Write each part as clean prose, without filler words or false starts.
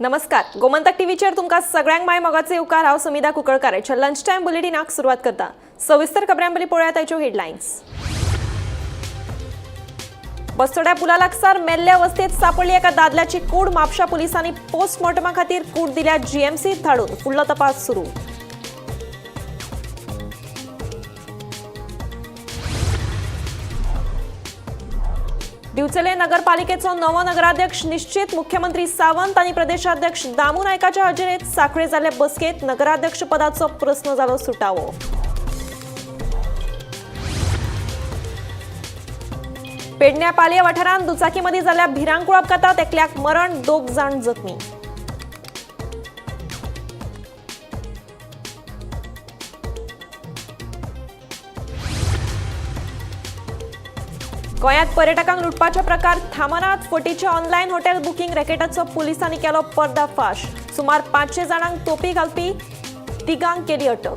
नमस्कार, गोमंतक टीव्हीचेर तुमकां सगळ्यांक माय मोगाचे येवकार. हांव समिधा कुंकळकार. लंच टायम बुलेटिनाक सुरवात करता. सविस्तर खबरां पयलीं पळोवया ताच्यो हेडलायन्स. बस्तोड्या पुला लागसार मेल्ल्या अवस्थेत सापडली एका दादल्याची कूड. म्हापशा पुलिसांनी पोस्टमॉर्टमा खातीर कूड दिल्या जीएमसीत धाडून. फुडलो तपास सुरू. दिवचले नगरपालिकेचो नवो नगराध्यक्ष निश्चित. मुख्यमंत्री सावंत आनी प्रदेशाध्यक्ष दामू नायकाच्या हजेरेत सांखळे जाल्ले बसकेत नगराध्यक्ष पदाचो प्रस्न जालो सुटावो. पेडण्या पालया वाठारांत दुचाकीमध्ये जाल्ल्या भिरांकूळ अपघातात एकल्याक मरण, दोग जाण जखमी. गोंयांत पर्यटकांक लुटपाचे प्रकार थांबनात. फटीचे ऑनलायन हॉटेल बुकींग रॅकेटाचो पुलिसांनी केलो पर्दाफाश. सुमार 500 जाणांक तोपी घालपी तिगांक केली अटक.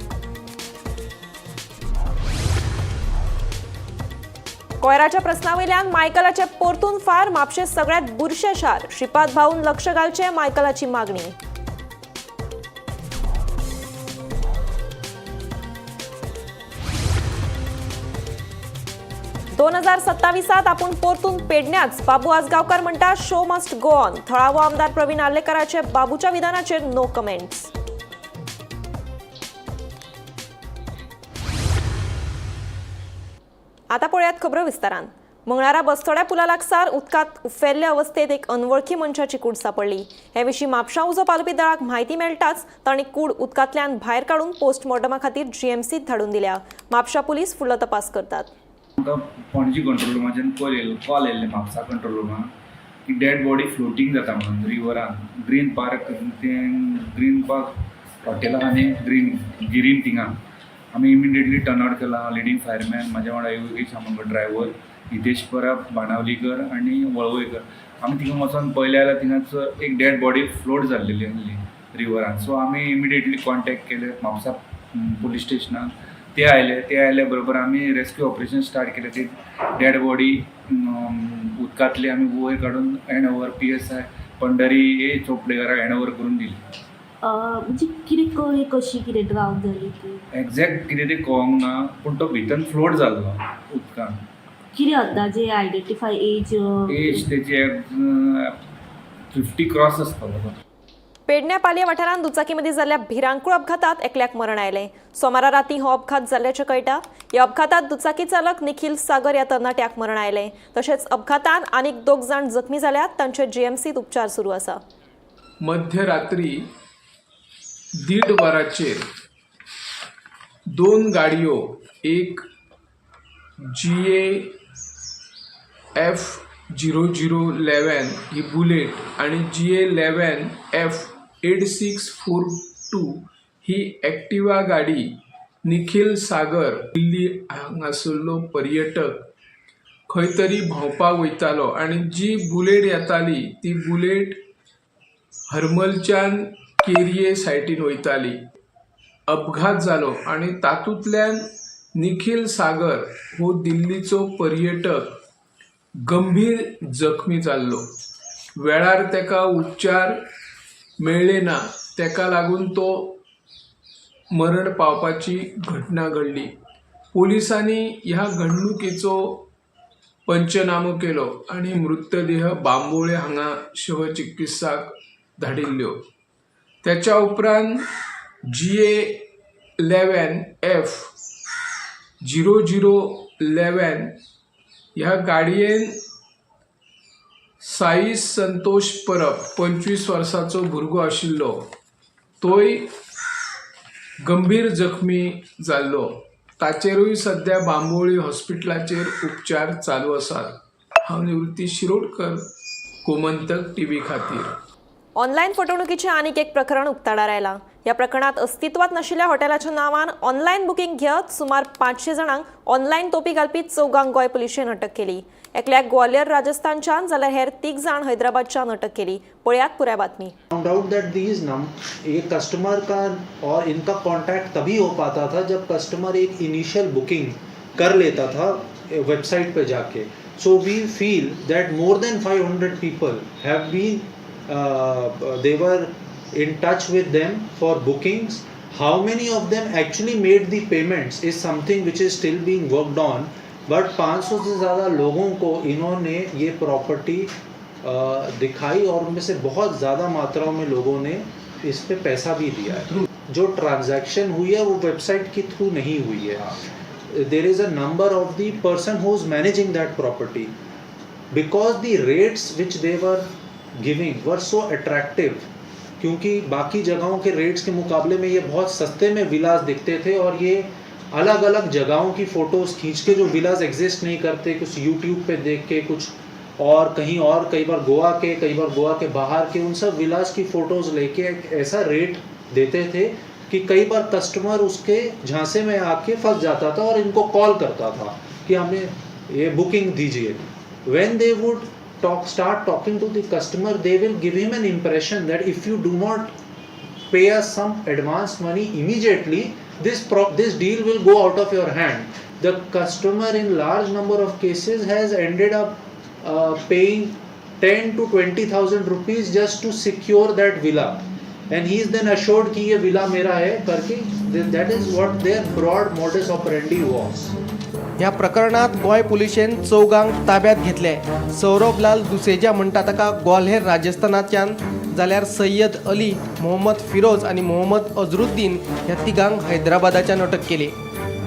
कोयराच्या प्रस्नावयल्यान मायकलाचे परतून फार. म्हापशें सगळ्यात बुरशें शार, श्रीपाद भाऊन लक्ष घालचें, मायकलाची मागणी. 2027त आपूण परतून पेडण्याच, बाबू आजगांवकार म्हणटा शो मस्ट गो ऑन. थळावो आमदार प्रवीण आर्लेकाराचे बाबूच्या विधानाचेर नो कमेंट्स. आता पळयात खबरो विस्तारान. मंगळारा बस्तोड्या पुला लागसार उदकांत उफेल्ले अवस्थेत एक अनवळखी मनशाची कूड सापडली. हे विशीं म्हापशा उजो पालोवपी दळाक म्हायती मेळटाच तांणी कूड उदकांतल्यान भायर काडून पोस्टमॉर्टमा खातीर जीएमसीत धाडून दिल्या. म्हापशा पुलीस फुडलो तपास करतात. आमकां पणजी कंट्रोल रुमाच्यान कॉल येयल्ले म्हापसा कंट्रोल रुमान की डेड बॉडी फ्लोटींग जाता म्हणून रिवरान, ग्रीन पार्क, तें ग्रीन पार्क हॉटेल आहा न्ही, ग्रीन गिरीन, थिंगा. आमी इमिडिएटली टर्न आवट केला. लिडींग फायरमॅन, म्हाज्या वांगडा योगेश आमोणकर ड्रायव्हर, हितेश परब बाणावलीकर आनी वळवयकर. आमी थिंगा वचोन पळयलें जाल्यार थिंगासर एक डेड बॉडी फ्लोट जाल्लेली आसली रिवरान. सो आमी इमिडिएटली कॉन्टेक्ट केले म्हापसा पुलीस स्टेशनाक. ते आयले. ते आयले बरोबर आमी रेस्क्यू ऑपरेशन स्टार्ट केलें. ती डेड बॉडी उदकांतली आमी वयर काडून हँड ओवर पीएसआय पंढरी ए चोपडेकाराक हँड ओवर करून दिली. म्हणजे कितें कळ्ळें, कशी कितें ड्रावन जाली ती? एग्जॅक्ट कितें तें कळोंक ना, पूण तो भितर फ्लोट जाल्लो उदकान. कितें अंदाजे आयडेंटिफाय एज? एज तेची 50 क्रॉस आसतलो तो. पेडण्या पालया वाठारांत दुचाकीमध्ये जाल्ल्या भिरांकूळ अपघातात एकल्याक मरण आयलें. सोमारा राती हो अपघात जाल्ल्याचें कळटा. ह्या अपघातात दुचाकी चालक निखील सागर ह्या तरणाट्याक मरण आयलें. तशेंच अपघातान आनीक दोग जाण जखमी जाल्यात. तांचे जीएमसीत उपचार सुरू आसा. मध्यरात्री 1:30 वरांचेर दोन गाडयो, एक GA F 00 11 ही बुलेट आनी GA 11 F 8642 ही एक्टिवा गाडी, निखील सागर, दिल्ली हांगासरलो पर्यटक, खंय तरी भोंवपाक वयतालो आनी जी बुलेट येताली ती बुलेट हरमलच्यान केरये सायटीन वयताली. अपघात जालो आनी तातूंतल्यान निखील सागर हो दिल्लीचो पर्यटक गंभीर जखमी जाल्लो. वेळार ताका उपचार मेळ्ळे ना, ताका लागून तो मरण पावपाची घटना घडली. पोलिसांनी ह्या घडणुकेचो पंचनामो केलो आनी मृतदेह बांबोळे हांगा शवचिकित्साक धाडिल्ल्यो. त्याच्या उपरांत GA 11 F 00 11 ह्या गाडयेन साई संतोष परब, 25 वर्साचो भुरगो आशिल्लो, तोय गंभीर जखमी जाल्लो. ताचेरूय सद्या बांबोळी हॉस्पिटलाचेर उपचार चालू आसात. हांव निवृत्ती शिरोडकर, गोमंतक टीव्ही खातीर. ऑनलायन फटवणुकीचें आनीक एक प्रकरण उक्ताडार आयलां. ह्या प्रकरणात अस्तित्वात नाशिल्ल्या हॉटेलाच्या नांवान ऑनलायन बुकींग घेत सुमार 500 जाणांक ऑनलायन तोपी घालपी चौगांक गोंय पुलिशेन अटक केली. एकल्याक ग्वालियर राजस्थानच्यान जाल्यार हेर तीग जाण हैदराबादच्यान अटक केली. पळयात पुराय बातमी. फाउंड आउट that these नम ये कस्टमर का और इनका कांटेक्ट तभी हो पाता था जब कस्टमर एक इनिशियल बुकिंग कर लेता था वेबसाइट पे जाके. So we feel that more than 500 people have been they were in touch with them for bookings. How many of them actually made the payments is something which is still being worked on, but 500 से ज़्यादा लोगों को इन्होंने ये property दिखाई और उनमें से बहुत ज़्यादा मात्रा में लोगों ने इस पे पैसा भी दिया है। जो ट्रांजैक्शन हुई है वो वेबसाइट के थ्रू नहीं हुई है। There is a number of the person who is managing that property, because the rates which they were giving were so attractive, क्योंकि बाकी जगहों के रेट्स के मुकाबले में ये बहुत सस्ते में विलास दिखते थे और ये अलग अलग जगहों की फ़ोटोज़ खींच के, जो विलास एग्जिस्ट नहीं करते, कुछ यूट्यूब पे देख के, कुछ और कहीं और, कई बार गोवा के, कई बार गोवा के बाहर के, उन सब विलास की फ़ोटोज़ लेके एक ऐसा रेट देते थे कि कई बार कस्टमर उसके झांसे में आके फंस जाता था और इनको कॉल करता था कि हमें ये बुकिंग दीजिए। When they would talk start talking to the customer, they will give him an impression that if you do not pay us some advance money immediately, this deal will go out of your hand. The customer in large number of cases has ended up paying 10 to 20,000 rupees just to secure that villa, and he is then assured कि ये villa मेरा है करके। That is what their broad modus operandi was. ह्या प्रकरणात गोंय पुलिशेन चौगांक ताब्यात घेतले. सौरभ लाल दुसेजा म्हणटा ताका ग्वाल्हेर राजस्थानांतल्यान, जाल्यार सय्यद अली, मोहम्मद फिरोज आनी मोहम्मद अजरुद्दीन ह्या तिगांक हैदराबादाच्यान अटक केली.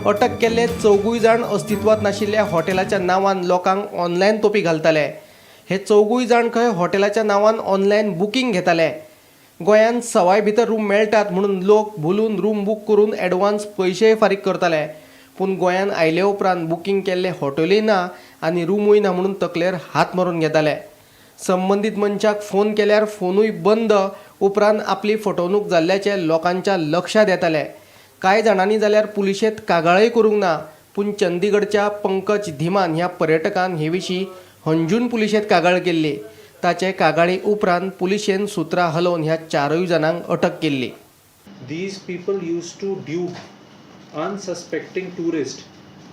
अटक केल्ले चौगूय जाण अस्तित्वात नाशिल्ल्या हॉटेलाच्या नांवान लोकांक ऑनलायन तोपी घालताले. हे चौगूय जाण खंय हॉटेलाच्या नांवान ऑनलायन बुकींग घेताले. गोंयांत सवाय भितर रूम मेळटात म्हणून लोक भुलून रूम बूक करून एडवान्स पयशेय फारीक करताले, पूण गोंयांत आयले उपरांत बुकींग केल्ले हॉटेलूय ना आनी रुमूय ना म्हणून तकलेर हात मारून घेताले. संबंदीत मनशाक फोन केल्यार फोनूय बंद. उपरांत आपली फटवणूक जाल्ल्याचें लोकांच्या लक्षांत येतालें. कांय जाणांनी जाल्यार पुलिशेंत कागाळय करूंक ना, पूण चंदीगडच्या पंकज धीमान ह्या पर्यटकान हे विशीं हणजूण पुलिशेंत कागाळ केल्ली. ताचे कागाळी उपरांत पुलिशेन सुत्रां हलोवन ह्या चारूय जाणांक अटक केल्ली. These people used to dupe unsuspecting tourists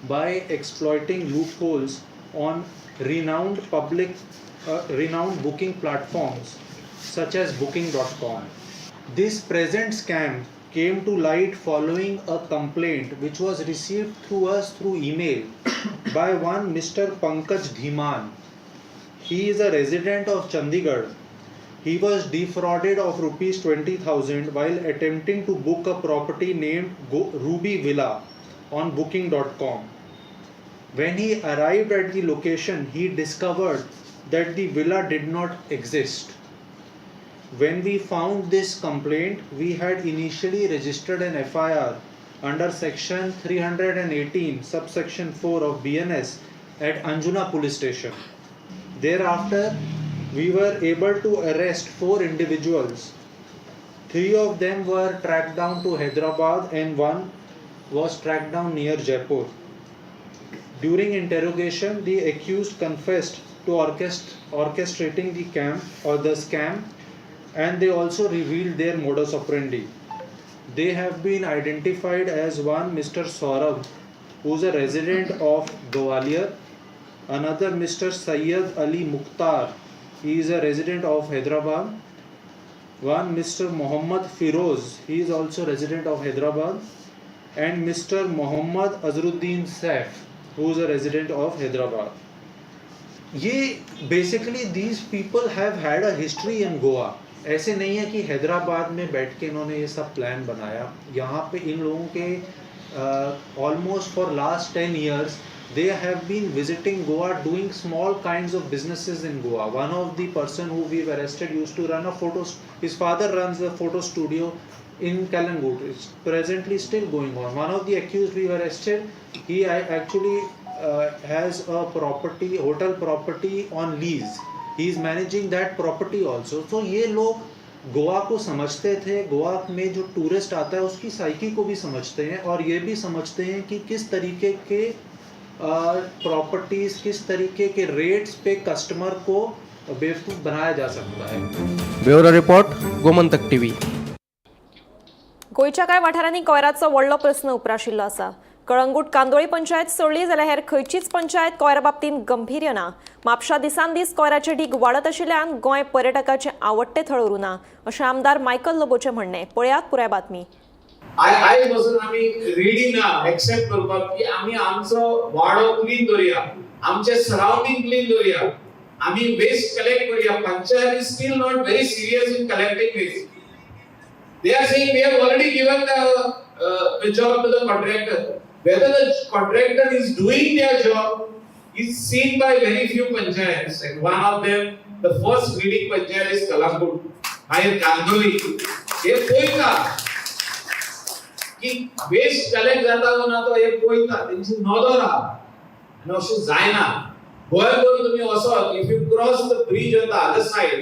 by exploiting loopholes on renowned booking platforms such as booking.com. This present scam came to light following a complaint which was received through us through email by one Mr. Pankaj Dhiman. He is a resident of Chandigarh. He was defrauded of rupees 20,000 while attempting to book a property named Ruby Villa on booking.com. When he arrived at the location, he discovered that the villa did not exist. When we found this complaint, we had initially registered an FIR under section 318 subsection 4 of BNS at Anjuna police station. Thereafter, we were able to arrest four individuals. Three of them were tracked down to Hyderabad and one was tracked down near Jaipur. During interrogation, the accused confessed to orchestrating the camp or the scam, and they also revealed their modus operandi. They have been identified as one Mr. Saurabh, who is a resident of Gwalior, another Mr. Sayyid Ali Mukhtar, he is a resident of Hyderabad, one Mr. Muhammad Firoz, he is also resident of Hyderabad, and Mr. Muhammad Azruddin Saif, who is a resident of Hyderabad. ये basically these people have had a history in Goa. ऐसे नहीं है कि हैदराबाद में बैठ K इन्होंने ये सब plan बनाया। यहाँ पे इन लोगों K almost for last 10 years they have been visiting Goa, doing small kinds of businesses in Goa. One of the person who we've arrested used to run a photo, his father runs a photo studio in Calangute. It's presently still going on. One of the accused we've arrested, he actually has a property, hotel property on lease. He is managing that property also. So ये लोग गोवा को समझते थे, गोवा में जो tourist आता है उसकी psyche को भी समझते हैं और ये भी समझते हैं कि किस तरीके के प्रॉपर्टीज़, किस तरीके के रेट्स पे कस्टमर को बेवकूफ़ बनाया जा सकता है। Bureau report, Gomantak TV. गोंयच्या कांय वाठारांनी कोयराचो व्हडलो प्रस्न उप्राशिल्लो आसा. कळंगूट कांदोळी पंचायत सोडली जाल्यार हेर खंयचीच पंचायत कोयरा बाबतींत गंभीर्य ना. म्हापशा दिसान दीस कोयराचे ढीग वाडत आशिल्ल्यान गोंय पर्यटकाचें आवडटें थळ उरूं ना अशें आमदार मायकल लोबोचें म्हणणें. पळयात पुराय बातमी. आयज पासून आमी रेडी ना एक्सेप्ट करपाक की आमी आमचो वाडो क्लीन दवरुया, आमचे सरावंडींग क्लीन दवरुया, आमी वेस्ट कलेक्ट करूया. Panchayat is still not very serious in collecting waste. They are saying we have already given the job to the contractor. Whether the contractor is doing their job is seen by very few panchayats, and one of them, the first leading panchayat is Calangute, मागीर कांदोली. हे पळयता की waste collect जाता वो ना, तो हे पळयता, तेंची नदर आहा आनी अशें जायना. गोंयभर तुमी वचत, if you cross the bridge on the other side,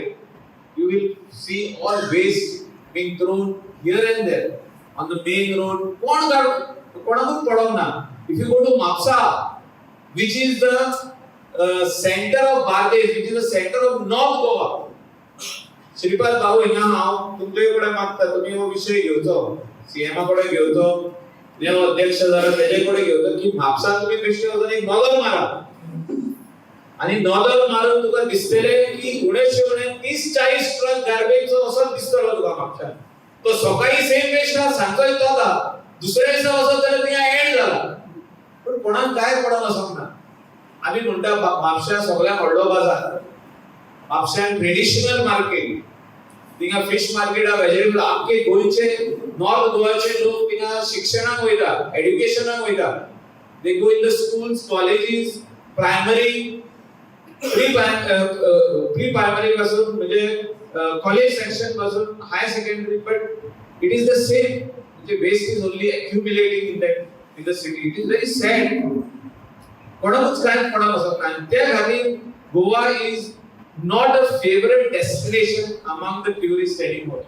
you will see all waste being thrown here and there on the main road. कोण काड कोणाकूच पडोंक ना. If you go to Mapusa, which is the center of Bardez, which is the center of North Goa. Shripad भाऊ, हिंगा हांव तुमचे कडेन मागता, तुमी हो विशय घेवचो, सीएमा कडेन घेवचो, नेव अध्यक्ष जाला तेजे कडेन घेवचो की म्हापसान तुमी बेश्टे वचून एक नदर मारा आनी नदर मारून तुका दिसतलें की उणेशे उणे 30-40 ट्रक गार्बेजचो असोच दिसतलो तुका म्हापशान. तो सकाळी सेम वेस्ट आहा, सांजचोय तोच आहा, दुसऱ्या दिसा वचत जाल्यार थिंगा एड जाला. पूण कोणाक काय पडोन वचोंक ना. आमी म्हणटा म्हापश्या सगळ्यात व्हडलो बाजार, म्हापश्यान ट्रेडिशनल मार्केट, थिंगा फिश मार्केट, वेजिटेबल. आमके गोंयचे, नॉर्थ गोवाचे लोक थिंगा शिक्षणाक वयता, एड्युकेशनाक वयता. They go in the schools, colleges, primary, pre primary पासून, म्हणजे कॉलेज सेक्शन पासून higher secondary, but it is the same. म्हणजे waste is only accumulating in the city. It is very sad. कोणाकूच कांय कोणाक वचप ना आनी त्या खातीर Goa is not a favourite destination among the tourist anymore.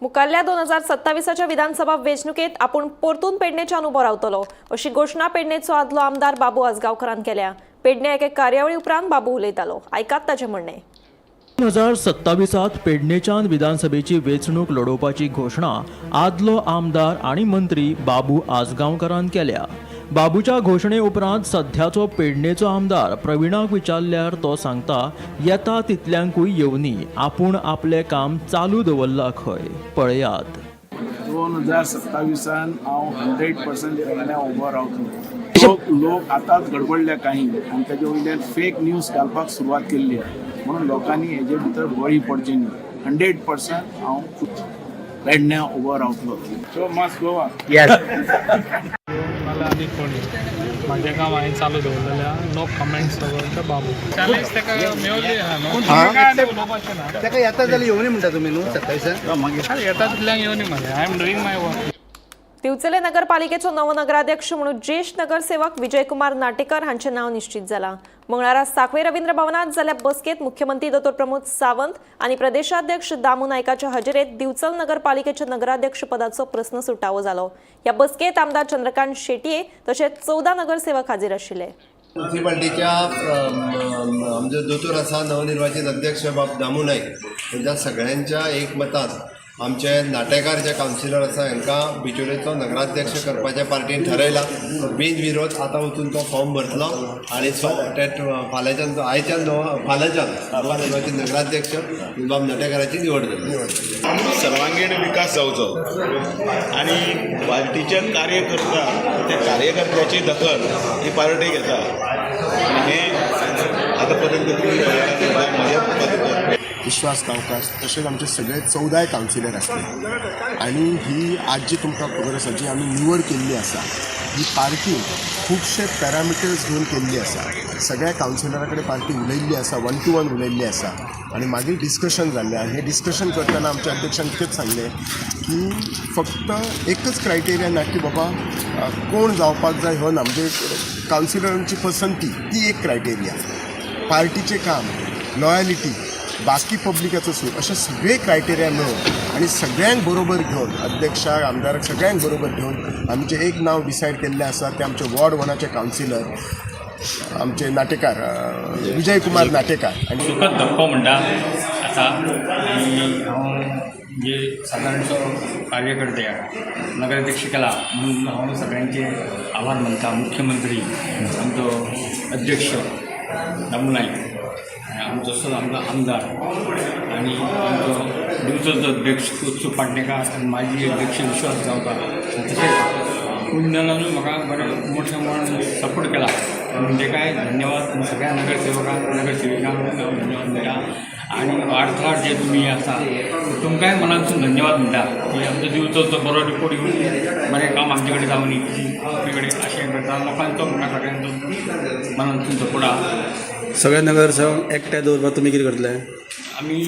मुखारल्या 2027च्या विधानसभा वेंचणुकेत आपूण परतून पेडणेच्यान उबो रावतलो अशी घोशणा पेडणेचो आदलो आमदार बाबू आजगांवकरान केल्या. पेडणे एके कार्यावळी उपरांत बाबू उलयतालो. आयकात ताचें म्हणणें. 2027त पेडणेच्यान विधानसभेची वेंचणूक लडोवपाची घोशणा आदलो आमदार आनी मंत्री बाबू आजगांवकारान केल्या. बाबूच्या घोशणे उपरांत सध्याचो पेडणेचो आमदार प्रवीणाक विचारल्यार तो सांगता, येता तितल्यांकूय येवनी, आपूण आपलें काम चालू दवरलां खंय. पळयात. 2027न हांव 100% पेडण्या उबो रावतलो. लोक लोक आतांच गडबडल्या काही आनी तेजे वयल्यान फेक न्यूज घालपाक सुरवात केल्ली आहा. म्हणून लोकांनी हेजे भितर बळी पडचे न्ही. 100% हांव पेडण्या उबो रावतलो. So must Goa. मला आनी कोणी म्हाजें काम हांवें चालू दवरलेलें आहा. No comments about the Babu challenge. ताका मेवली आहा न्हू, काय आनी उलोवपाचें ना. ताका येता जाल्यार येवनी म्हणटा तुमी न्हू 27? आरे, येता तितल्यांक येवनी मरे. I am doing my work. दिवचले नगरपालिकेचो नवो नगराध्यक्ष म्हणून ज्येश्ठ नगरसेवक विजयकुमार नाटेकर हांचें नांव निश्चित जालां. मंगळारा साखळे रवींद्र भवनात जाल्ल्या बसकेत मुख्यमंत्री दोतोर प्रमोद सावंत आनी प्रदेशाध्यक्ष दामू नायकाच्या हजेरेत दिवचल नगरपालिकेच्या नगराध्यक्ष पदाचो प्रस्न सुटावो जालो. ह्या बसकेत आमदार चंद्रकांत शेटये तशेंच 14 नगरसेवक हाजीर आशिल्ले. म्युनिसिपाल्टीच्या आमचो दोतोर आसा, नवनिर्वाचित अध्यक्ष बाब दामू नायक, हेंच्या सगळ्यांच्या एकमतान आमचे नाटेकार जे कावन्सिलर आसा, हांकां बिचोलेचो नगराध्यक्ष करपाचें पार्टीन ठरयलां. बिनविरोध आतां वचून तो फॉर्म भरतलो आनी सो ते फाल्यांच्यान, आयच्यान नवो, फाल्यांच्यान नवनिर्वाचित नगराध्यक्ष बाब नाटेकाराची निवड जाली. सर्वांगीण विकास जावचो आनी पार्टीचे कार्यकर्ता, त्या कार्यकर्त्याची दखल ही पार्टी घेता आनी हें आतां पर्यंत म्हज्या विश्वास गांवकार तशेंच आमचे सगळे 14 कावन्सिलर आसले आनी ही आज जी तुमकां खबर आसा, जी आमी निवड केल्ली आसा, ही पार्टीन खुबशे पॅरामिटर्स घेवन केल्ली आसा. सगळ्या कावन्सिलरा कडेन पार्टी उलयल्ली आसा, वन टू वन उलयल्ली आसा आनी मागीर डिस्कशन जाल्लें. आनी हें डिस्कशन करतना आमच्या अध्यक्षान इतकेंच सांगलें की फक्त एकच क्रायटेरिया ना की बाबा कोण जावपाक जाय हो ना, म्हणजे कावन्सिलरांची पसंती ती एक क्रायटेरिया, पार्टीचें काम, लॉयलिटी, बाकी पब्लिकाचो सूर, अशे सगळे क्रायटेरिया मेळून आनी सगळ्यांक बरोबर घेवन, अध्यक्षाक, आमदाराक, सगळ्यांक बरोबर घेवन आमचें एक नांव डिसायड केल्लें आसा. तें आमचे वॉर्ड वनाचे कावन्सिलर, आमचे नाटेकार, विजय कुमार नाटेकार आनी सुखद धक्को म्हणटा आसा आनी हांव जे सादारणसो कार्यकर्ते नगराध्यक्ष केला म्हणून हांव सगळ्यांचे आभार मानता. मुख्यमंत्री, आमचो अध्यक्ष दामू नायक, आमचो आमचो आमदार आनी आमचो दिवचलचो अध्यक्ष उत्सू पाटणेकार आनी माजी अध्यक्ष विश्वास गांवकार, तशेंच कुंदनानूय म्हाका बरें मोठ्या प्रमाणात सपोर्ट केला म्हणजे काय धन्यवाद. आनी सगळ्या नगरसेवकांक, नगरसेविकांक हांव धन्यवाद म्हणटा. आनी वार्ताहर जे तुमी आसा तुमकांय मनांतसून धन्यवाद म्हणटा की आमचो दिवचलचो बरो रिपोर्ट येवन बरें काम आमचे कडेन जावनी, तुमचे कडेन अशें करता. लोकांचो म्हाका सगळ्यांचो मनांतसून सपोर्ट आहा. सगळ्या नगरसेवक एकठांय दवरपाक तुमी कितें करतले? आमी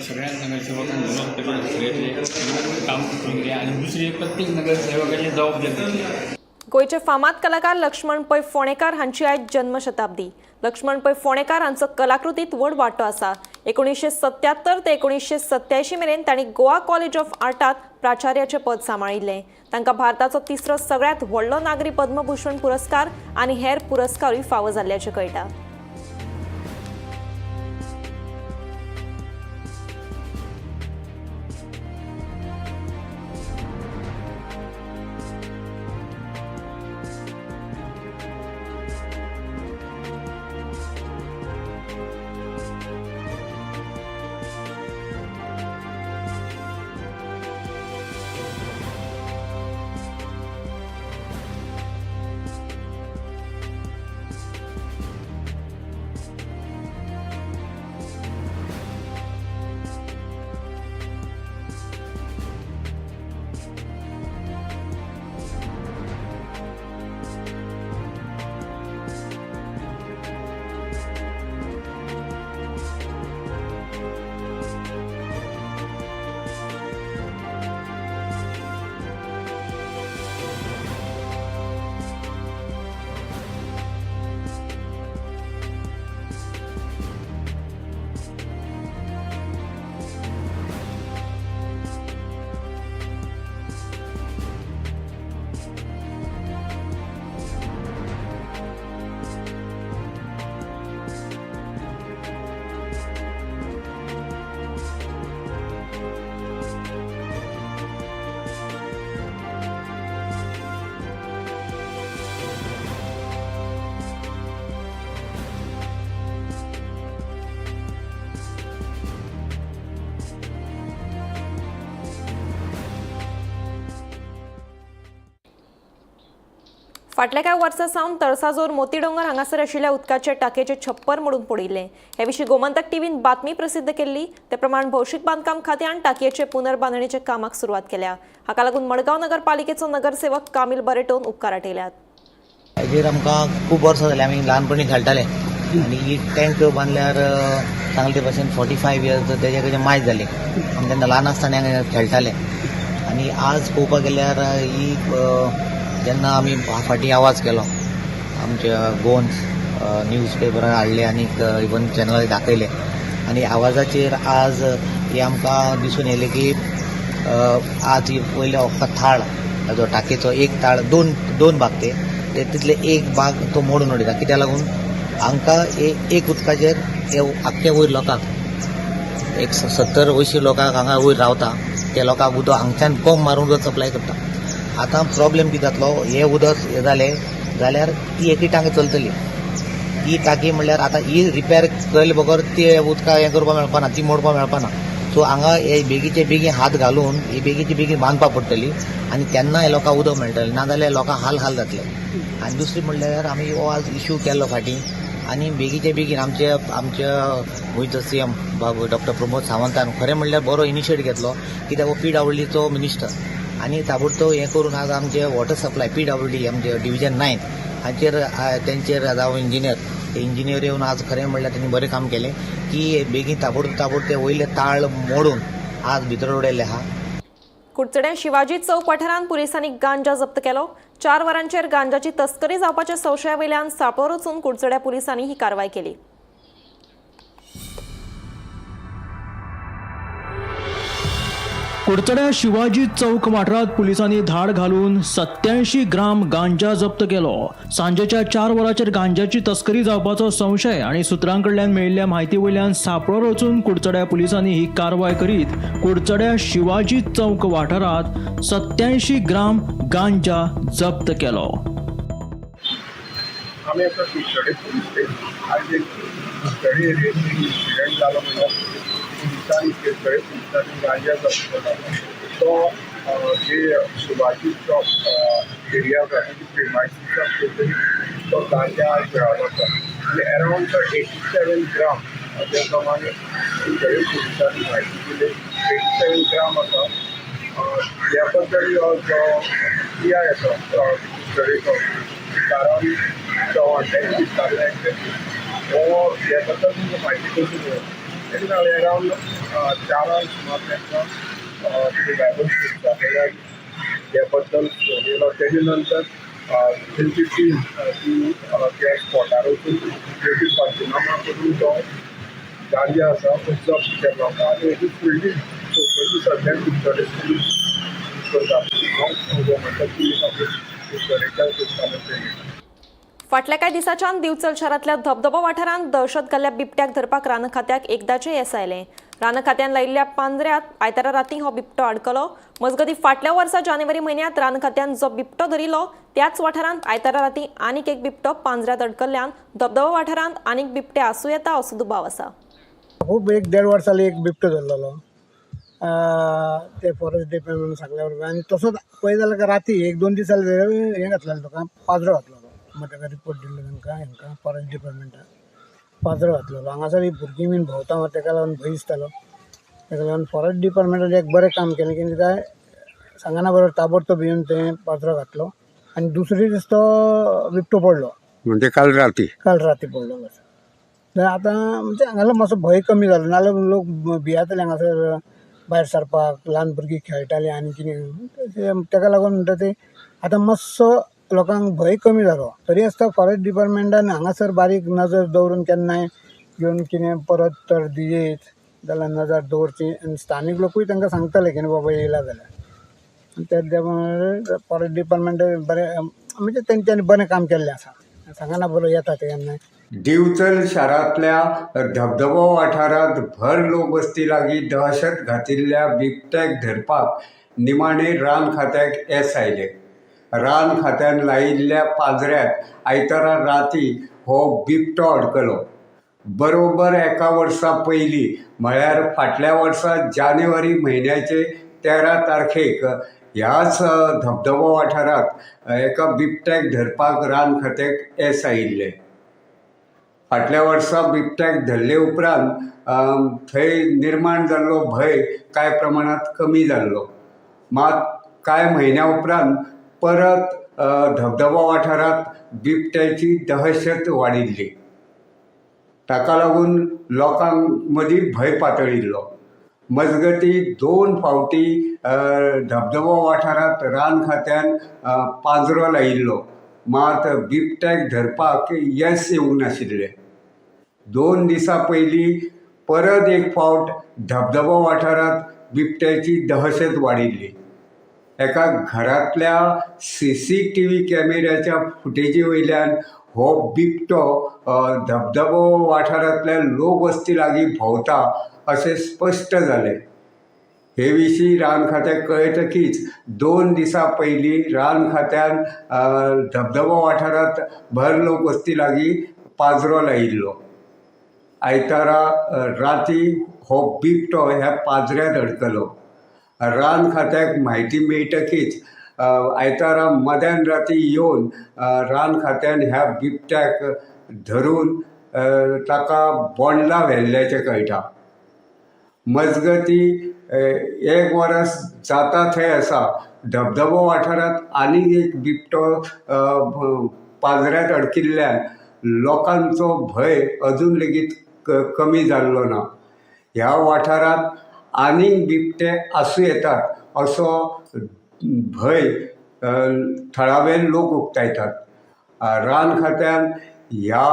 सगळ्या नगरसेवकांक घेवन थरयतले काम करूंक जाय आनी दुसरी प्रत्येक नगरसेवकाची जबाबदारी घेतली. गोंयचे फामाद कलाकार लक्ष्मण पै फोंडेकार हांची आयज जन्मशताब्दी. लक्ष्मण पै फोंडेकार हांचो कलाकृतीत व्हड वांटो आसा. 1977 ते 1987 मेरेन तांणी गोवा कॉलेज ऑफ आर्टात प्राचार्याचें पद सांबाळिल्लें. तांकां भारताचो तिसरो सगळ्यांत व्हडलो नागरी पद्मभूषण पुरस्कार आनी हेर पुरस्कारूय फावो जाल्ल्याचें कळटा. फाटल्या कांय वर्सां सावन तळसाजोर मोतीडोंगर हांगासर आशिल्ल्या उदकाचे टाकयेचे छप्पर मोडून पडिल्लें. हे विशीं गोमंतक टीव्हीन बातमी प्रसिद्ध केल्ली. ते प्रमाण भौशीक बांदकाम खात्यान टाकयेचे पुनर्बांदणेच्या कामाक सुरवात केल्या. हाका लागून मडगांव नगरपालिकेचो नगरसेवक कामील बरेटोन उपकार आठयल्यात. हाजेर आमकां खूब वर्सां जालीं, आमी ल्हानपणी खेळटाले आनी ही टँक बांदल्यार सांगले ते भाशेन 45 इयर्स तेजे कडेन मायज जाली. आमी तेन्ना ल्हान आसतना खेळटाले आनी आज पळोवपाक गेल्यार ही जेन्ना आमी फाटीं आवाज केलो आमच्या गोवन्स न्यूज पेपरार हाडले आनी इवन चॅनलार दाखयले आनी आवाजाचेर आज हे आमकां दिसून येयलें की आज पयलो अख्खो थाळ जो टाकयेचो एक थाळ दोन भाग ते तितले एक भाग तो मोडून उडयता. कित्याक लागून हांकां एक उदकाचेर आख्खे वयर लोकांक एक 70-80 लोकांक हांगा वयर रावता त्या लोकांक उदक हांगच्यान पंप मारून उदक सप्लाय करता. आतां प्रॉब्लेम कितें जातलो, हें उदक हें जालें जाल्यार ती एकही टांकी चलतली. ती टाकी म्हणल्यार आतां ही रिपेर केले बगर ते उदका हें करपाक मेळपाना, ती मोडपाक मेळपाना. सो हांगा हे बेगीचे बेगीन हात घालून ही बेगीचे बेगीन बांदपाक पडटली आनी तेन्ना हे लोकांक उदक मेळटलें, नाजाल्यार लोकांक हाल हाल जातले. आनी दुसरी म्हणल्यार आमी हो आज इश्यू केल्लो फाटीं आनी बेगीचे बेगीन आमच्या आमच्या गोंयचो सीएम बाबू डॉक्टर प्रमोद सावंतान खरें म्हणल्यार बरो इनिशिएट घेतलो, कित्याक हो PWDचो मिनिस्टर आनी ताबडतोब हें करून आज आमचे वॉटर सप्लाय PWD आमचे डिविजन 9 हाचेर तेंचेर जावं इंजिनियर ते इंजिनियर येवन आज खरें म्हणल्यार तेणी बरें काम केलें की बेगीन ताबडतोब ते वयले ताळ मोडून आज भितर उडयल्ले आहा. कुडचड्यां शिवाजी चौक वाठारांत पुलिसांनी गांजा जप्त केलो. 4 वरांचेर गांजाची तस्करी जावपाच्या संशया वयल्यान सापळो रचून कुडचड्या पुलिसांनी ही कारवाय केली. कुडचड्या शिवाजी चौक वाठारांत पुलिसांनी धाड घालून 87 ग्राम गांजा जप्त केलो. सांजेच्या 4 वरांचेर गांजाची तस्करी जावपाचो संशय आनी सुत्रां कडल्यान मेळिल्ल्या म्हायती वयल्यान सांपळो रचून कुडचड्या पुलिसांनी ही कारवाय करीत कुडचड्या शिवाजी चौक वाठारांत 87 ग्राम गांजा जप्त केलो. आमी आतां कुडचडे पुलीस स्टेशन. आज एक कुडचडे एरियेंत एक इन्सिडंट जालो, म्हणल्यार पुलिसांनी, कुडचडे पुलिसांनी गांजा जप्त केलो. तो जे शिवाजी चौक एरिया आसा, तेजी प्रिमायसीसाक खंय तरी तो गांजा आज मेळ्ळो आसा आनी अरावंड तो 87 ग्राम, ज्या प्रमाणे कुडचडे पुलिसांनी म्हायती दिली, 87 ग्राम आसा. ह्या बद्दल जो पी I आसा कुडचडेचो, सीताराम चव्हाण, तेणी विचारलें एक्झॅक्टली हो ह्या बद्दल तुमकां म्हायती कशी मेळ्ळी? तेणी सांगलें, अरावंड 4 सुमार तांकां रिलायबल सोर्सा ह्या बद्दल फोन येयलो. तेजे नंतर तेंची टीम ती त्या स्पॉटार वचून तेजी पंचनामा करून तो गांजा आसा तो जप्त केल्लो आसा आनी हेजी फुडली चवकशी सद्याक कुडचडे पुलीस करतात. हांव गोमंतक पुलीस ऑफिस कुडचडेच्यान सोदतालो तेणी. फाटल्या कांय दिसांच्यान दिवचल शारांतल्या धबधबो वाठारांत दहशत घाल्ल्या बिबट्याक धरपाक रान खात्याक एकदाचें येस आयलें. रान खात्यान लायिल्ल्या पांजऱ्यांत आयतारा राती हो बिबटो आडकलो. मजगतीं, फाटल्या वर्सा जानेवारी म्हयन्यांत रान खात्यान जो बिबटो धरिल्लो, त्याच वाठारांत आयतारा राती आनीक एक बिबटो पांजऱ्यांत अडकल्ल्यान धबधबो वाठारांत आनीक बिबटे आसूं येता असो दुबाव आसा. खूब एक देड वर्स जाली, एक बिबटो धरलेलो ते फॉरेस्ट डिपार्टमेंट सांगल्या बरोबर. आनी तसोच पळय जाल्यार राती एक दोन दीस जाले, हें घातलेलो तुका, पाजरो घातलेलो. मागीर ताका रिपोर्ट दिल्लो तांकां, हेंकां फॉरेस्ट डिपार्टमेंटाक. पाजरो घातलेलो. हांगासर ही भुरगीं बीन भोंवता, तेका लागून भंय दिसतालो. तेका लागून फॉरेस्ट डिपार्टमेंटान एक बरें काम केलें की काय सांगना बरोबर ताबडतोब येवन तें पाजरो घातलो आनी दुसरे दीस तो बिबटो पडलो. म्हणजे काल राती? काल राती पडलो बस. आतां म्हणजे हांगासर मातसो भंय कमी जालो, नाल्यार लोक भियेताले हांगासर भायर सरपाक. ल्हान भुरगीं खेळटालीं आनी कितें, तेका लागून म्हणटा ते आतां मातसो लोकांक भंय कमी जालो. तरी आसतना फॉरेस्ट डिपार्टमेंटान हांगासर बारीक नजर दवरून केन्नाय येवन कितें परत तर दियेत जाल्यार नजर दवरची आनी स्थानीक लोकूय तांकां सांगताले की बाबा येयला जाल्यार. ते प्रमाणे फॉरेस्ट डिपार्टमेंट बरें, म्हणजे तेंच्यांनी बरें काम केल्लें आसा. सांगना बरोबर येता ते केन्नाय. दिवचल शारांतल्या धबधबो वाठारांत भर लोकवस्ती लागीं दहशत घातिल्ल्या बिबट्याक धरपाक निमाणे रान खात्याक येस आयलें. रान खात्यान लायिल्ल्या पांजऱ्यांत आयतारा रातीं हो बिबटो आडकलो. बरोबर एका वर्सा पयलीं, म्हळ्यार फाटल्या वर्सा जानेवारी म्हयन्याचे 13 तारखेक ह्याच धबधबो वाठारांत एका बिबट्याक धरपाक रान खात्याक येस आयिल्लें. फाटल्या वर्सा बिबट्याक धरले उपरांत थंय निर्माण जाल्लो भंय कांय प्रमाणांत कमी जाल्लो. मात कांय म्हयन्या उपरांत परत धबधबो वाठारांत बिबट्याची दहशत वाडिल्ली. ताका लागून लोकांक मदीं भंय पातळिल्लो. मजगती, दोन फावटी धबधबो वाठारांत रान खात्यान पांजरो लायिल्लो, मात बिबट्याक धरपाक येस येवंक नाशिल्लें. 2 दिसां पयलीं परत एक फावट धबधबो वाठारांत बिबट्याची दहशत वाडिल्ली. एका घरांतल्या सीसीटीव्ही कॅमेऱ्याच्या फुटेजी वयल्यान हो बिबटो धबधबो वाठारांतल्या लोकवस्ती लागीं भोंवता अशें स्पश्ट जालें. हे विशीं रान खात्याक कळटकीच 2 दिसां पयलीं रान खात्यान धबधबो वाठारांत भर लोकवस्ती लागीं पांजरो लायिल्लो. आयतारा राती हो बिबटो ह्या पांजऱ्यांत अडकलो. रान खात्याक म्हायती मेळटकीच आयतारा मध्यान राती येवन रान खात्यान ह्या बिबट्याक धरून ताका बोंडला व्हेल्ल्याचें कळटा. मजगती, एक वरस जाता थंय आसा, धबधबो वाठारांत आनीक एक बिबटो पांजऱ्यांत अडकिल्ल्यान लोकांचो भंय अजून लेगीत कमी जाल्लो ना. ह्या वाठारांत आनीक बिबटे आसूं येतात असो भंय थळावे लोक उक्तायतात. रान खात्यान ह्या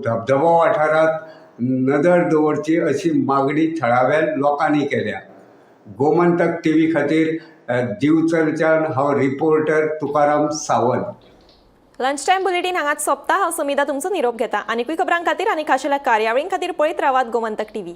धबधबो वाठारांत नदर दवरची अशी मागणी थळाव्या लोकांनी केल्या. गोमंतक टी व्ही खातीर दिवचलच्यान हांव reporter Tukaram Sawant. Lunch time bulletin हांगाच सोंपता. हांव समिता तुमचो निरोप घेता. आनीकूय खबरां खातीर आनी खाशेल्या कार्यावळीं खातीर पळयत रावात गोमंतक टीव्ही.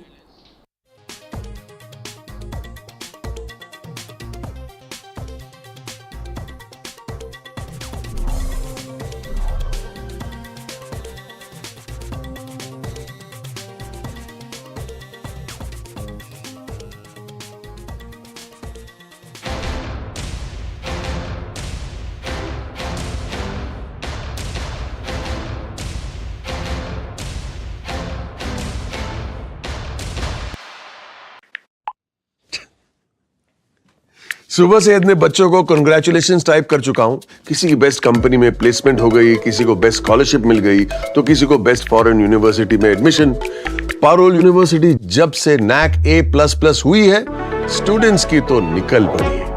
सुबह से इतने बच्चों को कंग्रेचुलेशंस टाइप कर चुका हूं। किसी की बेस्ट कंपनी में प्लेसमेंट हो गई, किसी को बेस्ट स्कॉलरशिप मिल गई, तो किसी को बेस्ट फॉरेन यूनिवर्सिटी में एडमिशन। पारोल यूनिवर्सिटी जब से नैक ए प्लस प्लस हुई है, स्टूडेंट्स की तो निकल पड़ी है।